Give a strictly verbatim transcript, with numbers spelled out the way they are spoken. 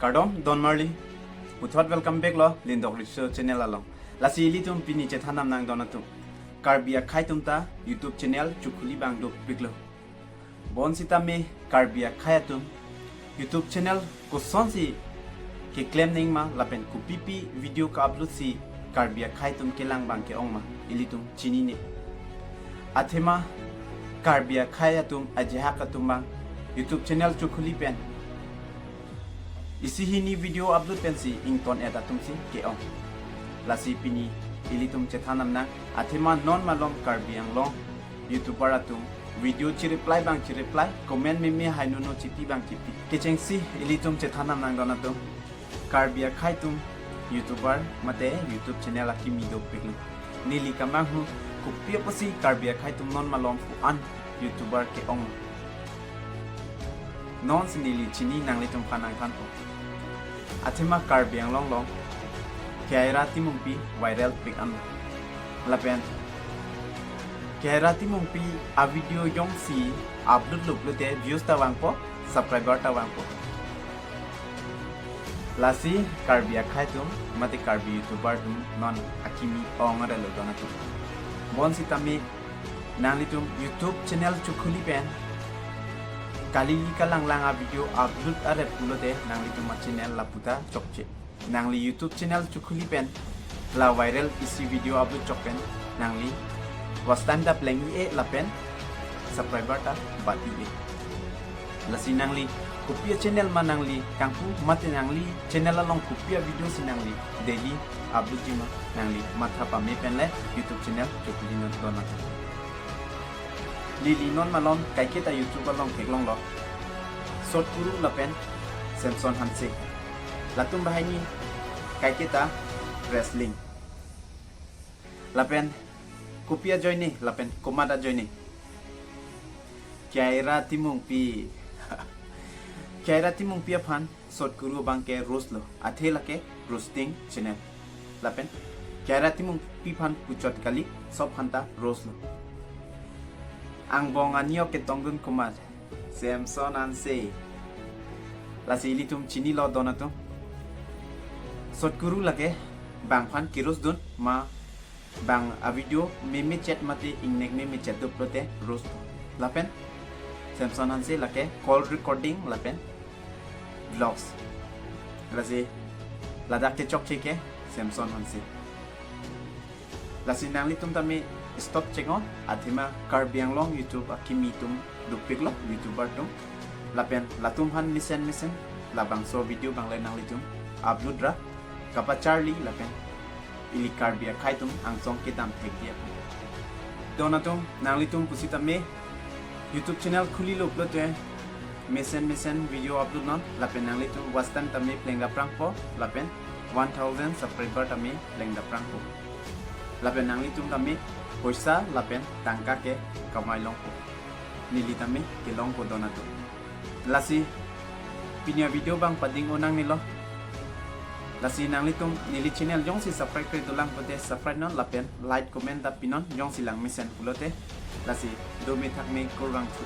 Kardom, don marli. Puthot welcome back lo Lindok Riso channel along. Lasi ilitum pini chethan nam nangdon atum, Karbi akhei atum ta YouTube channel chokhuli abang dopiklo. Bonsitame Karbi akhei atum YouTube channel kosonsi keklem nangma lapen kopipi video ka-upload si Karbi akhei atum kelang abang ke-ong ma, ilitum chinine. Athema Karbi akhei atum ajahak atum abang YouTube channel chokhuli pen isi hini video upload pensi ington-et atumsi ke-ong. Lasi pini ilitum chethan nam nang, athema non malom Karbi Anglong YouTuber atum video chireply abang chireply, comment meme hai nono chipi abang chipi. Kechengsi ilitum chethan nam nangdon atum, Karbi akhei atum YouTuber mate YouTube channel akimi dopiklo. Neli kamanghu kopi apotsi Karbi akhei atum non malom pu-an YouTuber ke-ong. Nonsi neli chini nanglitum aphan nangthanpo. Athema Karbi Anglong along Kiaira Timungpi viral pik an. Lapen Kiaira Timungpi a-video jongsi upload lo pulote views ta vangpo, subscriber ta vangpo. Lasi Karbi akhei atum mate Karbi YouTuber atum non akimi ong arelo don atum. Bonsitame nanglitum YouTube channel chokhuli pen kali li kalanglang a-video upload arep pulote nanglitum a-channel lapu ta chokche. Nangli YouTube channel chokhuli pen la viral isi video upload chok pen nangli watch time ta pleng-i-e lapen subscriber ta bat-i-e. Lasi nangli kopi a-channel ma nangli kangpu mate nangli channel along kopi a-video si nangli daily upload ji ma, nangli matha pame pen le YouTube channel chokhuli non don atum. Neli non malom kaiketa YouTube along theklonglo, Sot Kuru lapen Samson Hanse. Latum banghini kaiketa wrestling. Lapen kopi ajoine lapen komat ajoine? Kiaira Timungpi. Kiaira Timungpi aphan Sot Kuru abang ke roast lo. Athe lake roasting channel. Lapen Kiaira Timungpi aphan puchot kali, sob aphan ta roast lo. Angbong ani-ok ketongdun komat? Samson Hanse. Lasi ilitum chinilo don atum. Sot Kuru lake bang aphan ke-roast dun ma, bang a-video meme chet mate ingnek meme chet do pulote roast. Lapen Samson Hanse lake call recording lapen vlogs. Lasi ladak kechokche ke Samson Hanse. Lasi nanglitum tame stop chek-o, athema Karbi Anglong YouTube akimi atum dopiklo, YouTuber atum. Lapen latum aphan mesen mesen labangso video abang le nanglitum upload ra kapacharli lapen ili Karbi akhei atum angsong kedam thekji aphan. Don atum, nanglitum pusitame YouTube channel khulilo pulote mesen mesen video upload non, lapen nanglitum watch time tame plengdaprangpo, lapen one thousand subscriber tame plengdaprangpo. Lapen nanglitum tame poisa lapen tangka ke kamai longpo. Neli tame kelongpo don atum. Lasi pini a-video abang pading-o nangnelo. Lasi nanglitum neli channel jongsi subscribe kre dolang pulote subscribe non lapen like comment ta pinon jongsi lang mesen pulote. Lasi dome thakme, kurvangthu.